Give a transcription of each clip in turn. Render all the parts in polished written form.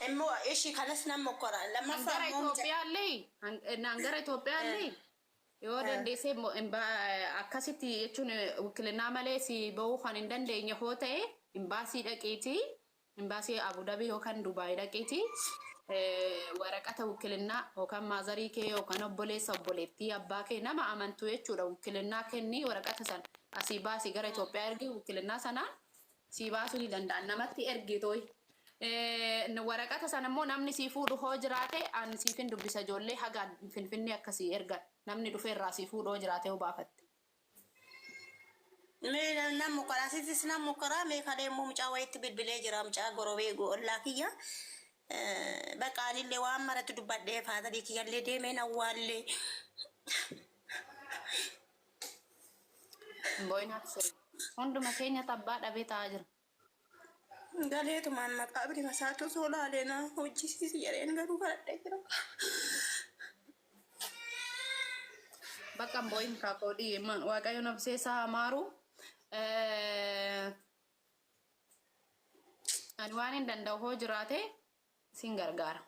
Immoo ishi kanas nan mokkora. Kan Lammaffaa gara immoo mucaa. Itoophiyaallee naan gara Itoophiyaallee yoo dandeessee immoo akkasitti jechuun wikilinaa malee si bahuu kan hin dandeenye hoo ta'e imbaasii dhaqiitii imbaasii Abu Dhabii yookaan Dubaay dhaqiitii waraqata wikilinnaa yookaan maazarii kee yookaan obboleessa obboleettii abbaa kee nama amantu jechuudha wikilinnaa kennii waraqata sana asii baasii gara Itoophiyaa ergi wikilinnaa sanaan sii baasuu ni danda'an namatti ergi tooyi. Waraqata sana immoo namni sii fuudhu hoo jiraate an siifin dubbisa ijoollee haga Finfinnee akka sii ergan namni dhufee irraa sii fuudhu hoo jiraate hoo baafatte. Mee nan mokkora asittis nan mokkora mee kalee immoo mucaa wayitti bilbilee jira mucaa gorobee ollaa kiyya. Bakka anillee waan maratti dubbadhee faatarii kiyyallee deemeen awwaallee. Hin boo'inaa sirri. Hunduma keenya tabbaa dhabee taa'aa jira. Galeetumaan maqaa birima isaatu osoo laalee na hojjisiisi jedheen garuu kadhadhee jira. Bakka hin boo'in kaakoodhi. Waaqayyo nafsee isaa haa maaru. Ani waan hin danda'u hoo jiraate sin gargaara.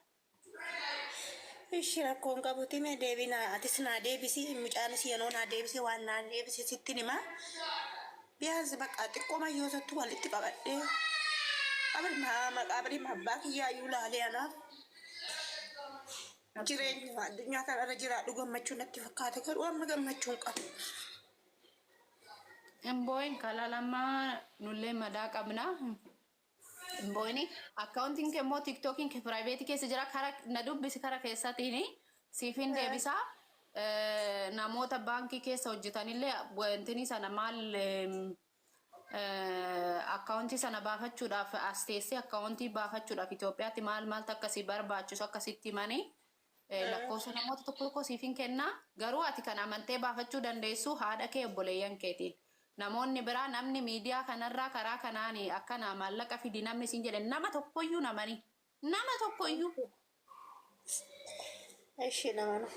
Ishi rakkoo hin qabuti mee deebii naa atis naa deebisi mucaanis yeroo naa deebise waan naa deebise sittin hima. Biyaansi bakka xiqqooma yoo sattu walitti qabadhee qabrima maqaa qabrima abbaa kiyyaa iyyuu laalee anaaf jireenya addunyaa kanarra jiraadhu gammachuu natti fakkaata garuu amma gammachuu hin qabu. Hin boo'in kalalamaa nullee madaa qabna. Hin boo'ini. Akkaawuntiin kee immoo tiiktookiin kee piraayiveetii keessa jira. Kara na dubbisi kara keessatiin siifin deebisa. Namoota baankii keessa hojjetanillee wantinii sana maal akkaawuntii sana baafachuudhaaf as teessee akkaawuntii baafachuudhaaf Itoophiyaatti maal maaltu akkasii barbaachisu akkasitti himanii lakkoofsa namoota tokko tokko siifin kenna. Garuu ati kan amantee baafachuu dandeessu haadha kee obboleeyyan keetiin. Namoonni biraa namni miidiyaa kanarraa karaa kanaan akkana maallaqa fidi namni siin jedhe nama tokkoyyuu namani. Nama tokkoyyuu. Ishi namana.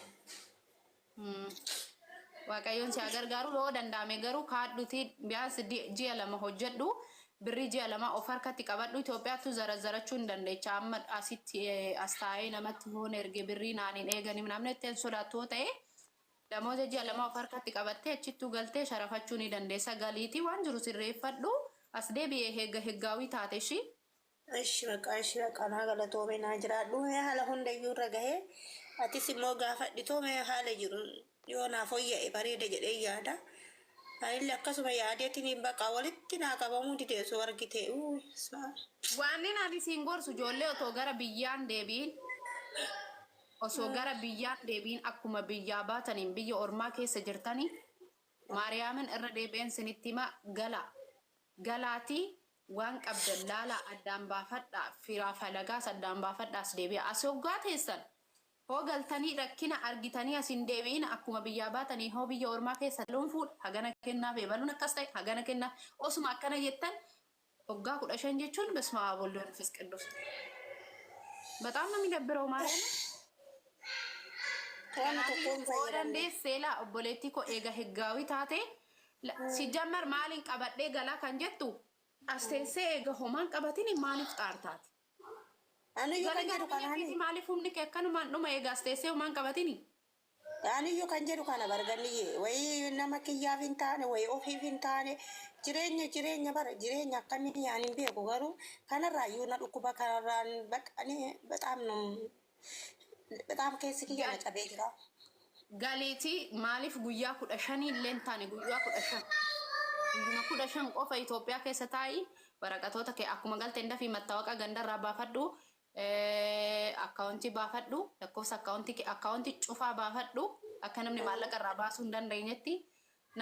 Waaqayyoon si haa gargaaru yoo danda'ame garuu kaadhutii biyaans ji'a 2 hojjedhu birrii ji'a 2 of harkatti qabadhu Itoophiyaattuu zarazarachuu hin dandeecha amma asitti as taa'ee namatti hoon erge birrii naan hin eegani namni itti hin sodaattu yoo ta'e damooza ji'a 2 of harkatti qabattee achittuu galtee sharafachuu ni dandeessa galiitii waan jiru sirreeffadhu as deebi'ee heega heggaawii taate ishii. Ishi baqaa ishi baqaa naa galatoomii naa jiraadhuu mee haala hundayyuu irra gahee atis immoo gaafadhitoo mee haala jiru yoo naa foyya'e bareeda jedhee yaada anille akkasuma yaadeetiniin baqaa walitti naa qabamuu dide osoo argitee uuy saa. Waannin ani siin gorsu ijoollee otoo gara biyyaan deebi'in osoo gara biyyaan deebi'in akkuma biyyaa baataniin biyya ormaa keessa jirtani maariyaamin irra deebi'een sinitti hima galaa Galaatii waan qabdan laalaa addaan baafadhaa firaaf halagaas addaan baafadhaa as deebi'aa. As hoggaa teessan hoo galtanii rakkina argitanii as hin deebi'ina akkuma biyyaa baataniin hoo biyya ormaa keessa loon fuudha hagana kennaaf ebaluun akkas ta'e hagana kennaaf osuma akkana jettan hoggaa 15 jechuun በስመ አብ ወወልድ ወመንፈስ ቅዱስ በጣም ነው የሚደብረው ማርያምን Waan tokko hin Kanaafuu hoo fayyadamne. dandeessee laa obboleettii koo eega higgaawii taate Sijjammer maalin qabadhee galaa kan jettu as teessee eega homaan qabatini maaliif xaartaati? Aniyyuu Gara kan gara jedhu biyya kana keetii maaliif humni kee akkanumaan dhuma eega as teessee homaan qabatini? Aniyyuu kan jedhu kana barganiyye wayii nama kiyyaaf hin taane wayii ofiif hin taane jireenya jireenya bara jireenya akkamii ani hin beeku garuu kanarraa iyyuu na dhukkuba kanarraan baqani bexaam ነው Bexaam keessi kiyya na cabee jira. Galiitii maaliif guyyaa 15 illee hin taane guyyaa 15 guyyuma 15 qofa Itoophiyaa keessa taa'i waraqatoota kee akkuma galteen dafii mattaawaqa gandarraa baafadhu akkaawuntii baafadhu lakkoofsa akkaawuntii kee akkaawuntii cufaa baafadhu akka namni maallaqa irraa baasuu hin dandeenyetti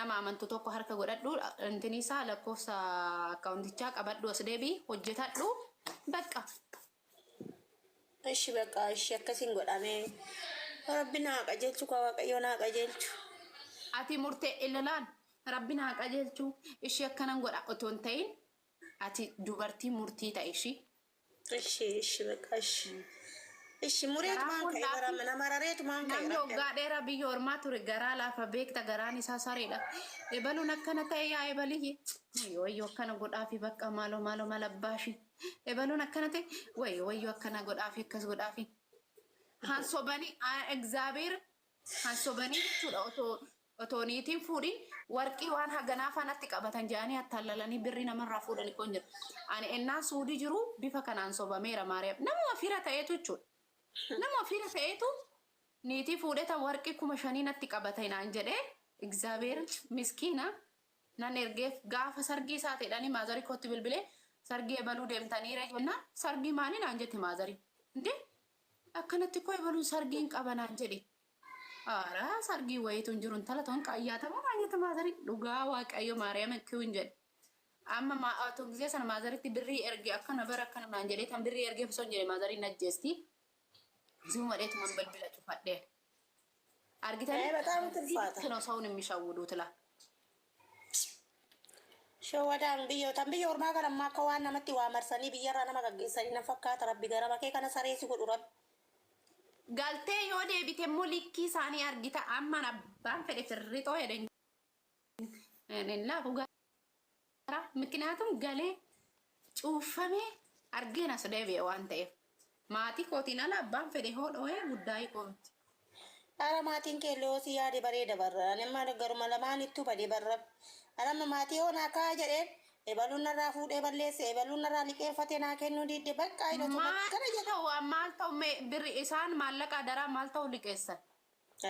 nama amantu tokko harka godhadhu intini isaa lakkoofsa akkaawuntichaa qabadhu as deebii hojjetadhu bakka. Ishi baqa ishi akkasin godhamee rabbi naa qajeelchu kaa waaqayyoo naa qajeelchu. Ati murtee ilalaan rabbi naa qajeelchu ishii akkanan godha otoo hin ta'in ati dubartii murtii ta'i ishii. Ishi ishi baqa ishi ishi Garaa mureetumaan koo ka'e bara laafi na marareetumaan ka'e namni rabbi waggaa dheeraa biyya ormaa ture garaa laafa beekta garaan isaa sareedha. Ebaluun akkana ta'e yaa ebaliyye. Wayyoo wayyoo akkana godhaafi bakka maaloo maaloo maal abbaashi. Ebaluun akkana ta'e, wayyo wayyo, akkana godhaafi, akkas godhaafi. Hansobanii egzaabeer hansobanii jechuudha. Otoo niitiin fuudhin warqii waan haganaa fanatti qabatan jedhanii attaallalanii birrii namarraa fuudhanii kun jira. Ani ennaa Suudii jiru bifa kanaan sobameera, Maariyaam. Nama fira ta'eetu jechuudha. Nama fira ta'eetu niitii fuudhee tan warqii 5,000 natti qabate naan jedhee, egzaabeer miskiina nan ergeef. Gaafa sargii isaa ta'edhanii maazarii kootti bilbilee, "Sargii ebaluu deemtaniira?" jennaan, "Sargii maali?" naan jette maazarii. Indee, akkanatti koo ebaluun sargii hin qaba naan jedhe. Aaraa, sargii wayiitu hin jiru, intala toon qaayyaatamoo naan jette maazarii. Dhugaa Waaqayyo, Maariyaam, kiwin hin jedhe. Amma otoo gisee sana maazaritti birrii erge, akkana bara akkana naan jedhee tan birrii ergeef osoo hin jedhe maazariin ajjeesti. Zuma dheetuman bilbila cufadhee. Argitanii? በጣም ulfaata. ነው ሰውን የሚሸውዱት ላ Shawadaan biyyootaan biyya ormaa kana ammaa akka waan namatti waa marsanii biyyarraa nama gaggeessanii na fakkaata. Rabbi gara bakee kana sareesi godhu rabbi. Galtee yoo deebite immoo likkii isaanii argita. Amman abbaan fedhe firrixoo jedhe hin laafu gara. ምክንያቱም galee cuufamee argeen as deebi'e waan ta'eef. Maatii kootiin ala abbaan fedhe hoo dho'ee guddaa qoomti. Ara, maatiin kee illee si yaade bareeda barra. Ani amma garuma lamaanittuu badee barra. Ani amma maatii hoo naa kaa jedheen, ebaluun narraa fuudhee balleesse, ebaluun narraa liqeeffate naa kennuu didde, bakka hidhatu Maal akkana jedha. ta'u, maal ta'u, birri isaan maallaqa adaraa maal ta'u liqeessan?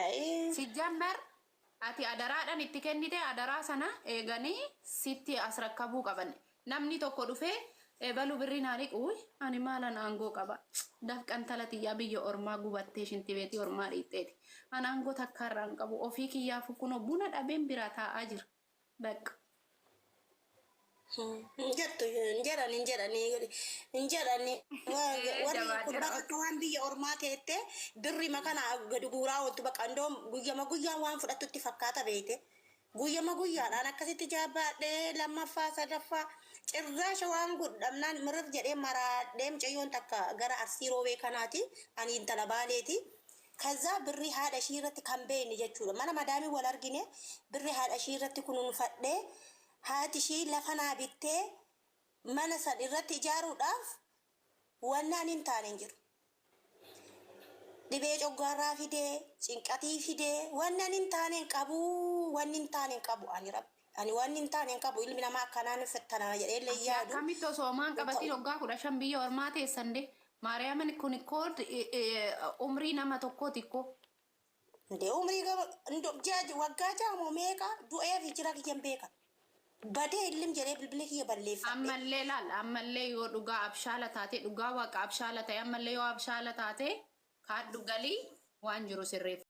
Ayii. Sijjammer ati adaraadhaan itti kennite, adaraa sana eeganii sitti as rakkabuu qaban. Namni tokko dhufee ebalu birrii naa liqu, ani maalan aangoo qaba? Dafqan tala tiyyaa biyya ormaa gubattee shinti beetii ormaa dhiixxeeti. Ani aangoo takkaarraa hin qabu. Ofii kiyyaaf kunoo buna dhabeen bira taa'aa jira. Bakka. Hin jettu, hin jedhan, hin jedhanii, hin jedhanii. Warri kun Jabaa. Bakka waan biyya ormaa teette birri makana gadi guuraa ooltu, bakka indoom guyyama guyyaan waan fudhattutti fakkaata beeyte. Guyyama guyyaadhaan akkasitti jaabbaadhee, lammaffaa sadaffaa cirraasha waan godhamnaan mirir jedhee maraadhee. Mucayyoon takka gara Arsii Roobee kanaati, ani intala Baaleeti. ከዛ birrii haadha ishii irratti kan beekne jechuudha. Mana madaamii wal argine, birrii haadha ishii irratti kunuunfadhee, haati ishii lafa naa bittee mana san irratti ijaaruudhaaf wannaan hin taane hin jiru. Dhibee coggaarraa fidee, cinqatii fidee, wannan hin taane hin qabu, wanni hin taane hin qabu ani rabbi. Ani wanni hin taane hin qabu, ilmi namaa akkanaan fettanaa jedhee illee yaadu. Akkamitti osoo maan qabatiin waggaa 15 biyya ormaa teessan de? Maariyaamin, kun ikkoo umrii nama tokkooti ikkoo. Ndee, umrii ji'a waggaa 6 moo meeqa du'ee fi jira kiyyan beeka. Badee illim jedhee bilbila kiyya balleeffadhe. Ammallee laal, ammallee yoo dhugaa abshaala taate, dhugaa waaqa abshaala ta'e, ammallee yoo abshaala taate, kaadhu galii waan jiru sirreeffadhu.